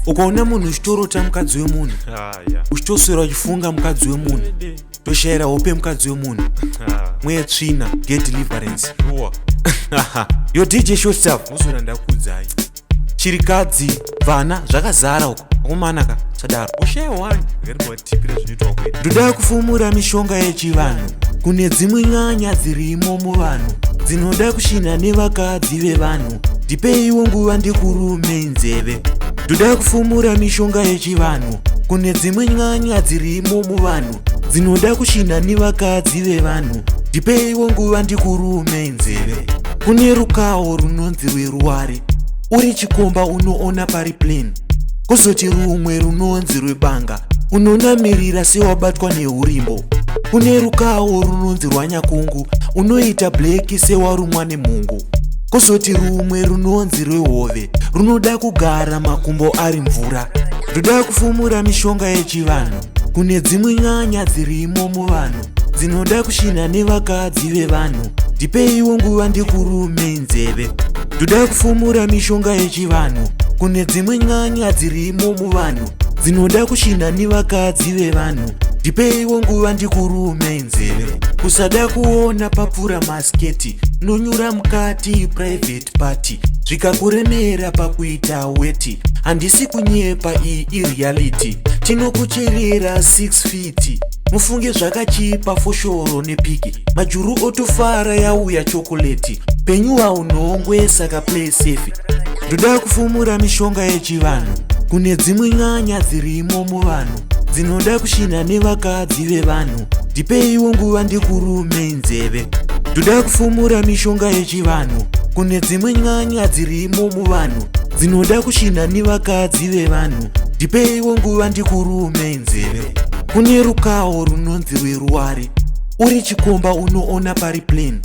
Ukaona munhu uchitorota mukadzi wemunhu, uchitoswera uchifunga mukadzi wemunhu, toshayira hope mukadzi wemunhu, mweya tsvina, get deliverance. Yo DJ Short Stuff, muzona ndakuudzai, chirikadzi, vana zvakazara uko, akomana ka, sadaro. Ushaya one ngatimbowatipira zvinoitwa kwedu. Ndoda kufumura mishonga yechivanhu. Kune dzimwe nyanya dzirimo muvanhu dzinoda kushina nevakadzi vevanhu. Ndipeiwo nguva ndikurume nzeve. Ndoda kufumura mishonga yechivanhu. Kune dzimwe nyanya dzirimo muvanhu dzinoda kushina nevakadzi vevanhu. Ndipeiwo nguva ndikurume nzeve. Kune rukawo runonzi rweruware, uri chikomba unoona pari plain. Kuzoti rumwe runonzi rwebanga, unonamirira sewabatwa neurimbo. Kune rukawo runonzi rwanyakungu, unoita black sewarumwa nemhungu. Kuzoti rumwe runonzi rwehove, runoda kugara makumbo ari mvura. Ndoda kufumura mishonga yechivanhu. Kune dzimwe nyanya dzirimo muvanhu dzinoda kushina nevakadzi vevanhu. Ndipeiwo nguva ndikurume nzeve. Ndoda kufumura mishonga yechivanhu. Kune dzimwe nyanya dzirimo muvanhu dzinoda kushina nevakadzi vevanhu. Ndipeiwo nguva ndikurume nzeve. Kusada kuona papfura masketi, nonyura mukati private party, zvikakuremera pakuita weti. Handisi kunyepa, iyi ireality. Tinokucherera 6 feet, mufunge zvakachipa, foshoro nepiki, majuru otofara, yauya chokoleti, penyu haunhongwe, saka play safe. Ndoda kufumura mishonga yechivanhu. Kune dzimwe nyanya dzirimo muvanhu dzinoda kushina nevakadzi vevanhu. Ndipeiwo nguva ndikurume nzeve. Ndoda kufumura mishonga yechivanhu. Kune dzimwe nyanya dzirimo muvanhu dzinoda kushina nevakadzi vevanhu. Ndipeiwo nguva ndikurume nzeve. Kune rukawo runonzi rweruware, uri chikomba unoona pari plain.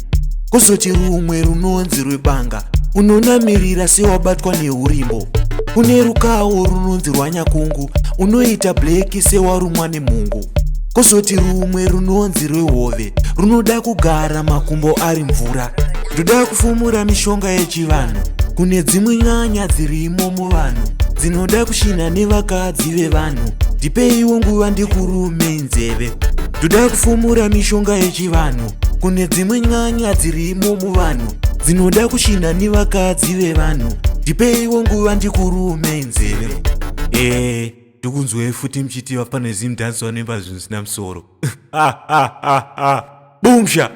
Kuzoti rumwe runonzi rwebanga, unonamirira sewabatwa neurimbo. Kune rukawo runonzi rwanyakungu, unoita black sewarumwa nemhungu. Kuzoti rumwe runonzi rwehove, runoda kugara makumbo ari mvura. Ndoda kufumura mishonga yechivanhu. Kune dzimwe nyanya dzirimo muvanhu dzinoda kushina nevakadzi vevanhu. Ndipeiwo nguva ndikurume nzeve. Ndoda kufumura mishonga yechivanhu. Kune dzimwe nyanya dzirimo muvanhu dzinoda kushina nevakadzi vevanhu. Ndipeiwo nguva ndikurume nzeve. Ndikunzwei futi muchiti vapane Zimdancehall vanoimba zvinhu zvisina musoro. Bumsha.